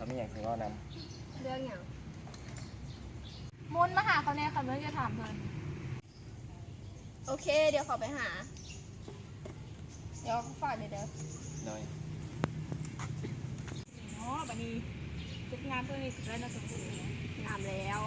ມີຫຍັງຊິເວົ້ານຳ. ເລື່ອງຫຍັງ? ມົນມາຫາເຂົາແດ່ ຂ້ອຍມີເລື່ອງຈະຖາມເພິ່ນ. ໂອເຄ ດຽວເຂົາໄປຫາ. ດຽວຝາກແດ່ເດີ. ໂດຍ. ອໍ ບັດນີ້ເກັບງານເພິ່ນນີ້ໄດ້ນະສົມບູນ. ງາມແລ້ວ.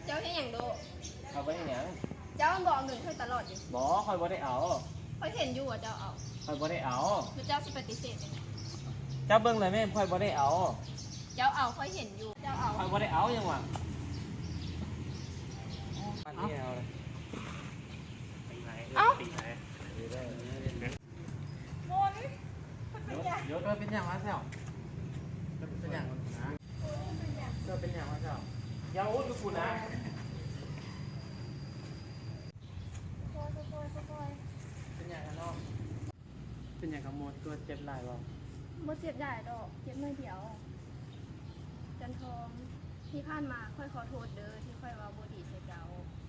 ເຈົ້າເຮັດຫຍັງໂດ? ຂ້ອຍບໍ່ເຮັດຫຍັງ. ເຈົ້າບໍ່ເອົາເງິນຂ້ອຍຕະຫຼອດຕິ? ບໍ່ ຂ້ອຍບໍ່ໄດ້ເອົາ. ຂ້ອຍເຫັນຢູ່ວ່າເຈົ້າເອົາ. ຂ້ອຍບໍ່ໄດ້ເອົາ. ແລ້ວເຈົ້າຊິປະຕິເສດຈັ່ງໃດ? ເຈົ້າເບິ່ງແລ້ວແມ່ນ ຂ້ອຍບໍ່ໄດ້ເອົາ. ເຈົ້າເອົາ ຂ້ອຍເຫັນຢູ່ ເຈົ້າເອົາ. ຂ້ອຍບໍ່ໄດ້ເອົາຫຍັງຫວາ? ເອົ້າ ມົນ ເປັນຫຍັງ? ເຈົ້າເປັນຫຍັງມາແຊວ? ເຈົ້າເປັນຫຍັງມາແຊວ? ຢ່າໂອ້ຢູ່ກູນະ. ເປັນຫຍັງກະນ້ອງ? ເປັນຫຍັງກະມົນ? ຄືວ່າເຈັບຫຼາຍບໍ່? ບໍ່ເຈັບຫຼາຍດອກ ເຈັບໜ້ອຍດຽວ. ຈັນທອງ ທີ່ຜ່ານມາຂ້ອຍຂໍໂທດເດີ ທີ່ຂ້ອຍເວົ້າບໍ່ດີໃສ່ເຈົ້າ.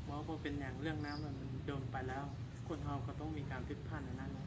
ບໍ່ ບໍ່ເປັນຫຍັງ ເລື່ອງນ້ຳມັນດົນໄປແລ້ວ ຄົນເຮົາກະຕ້ອງມີການຜິດພາດແນວນັ້ນແຫຼະ.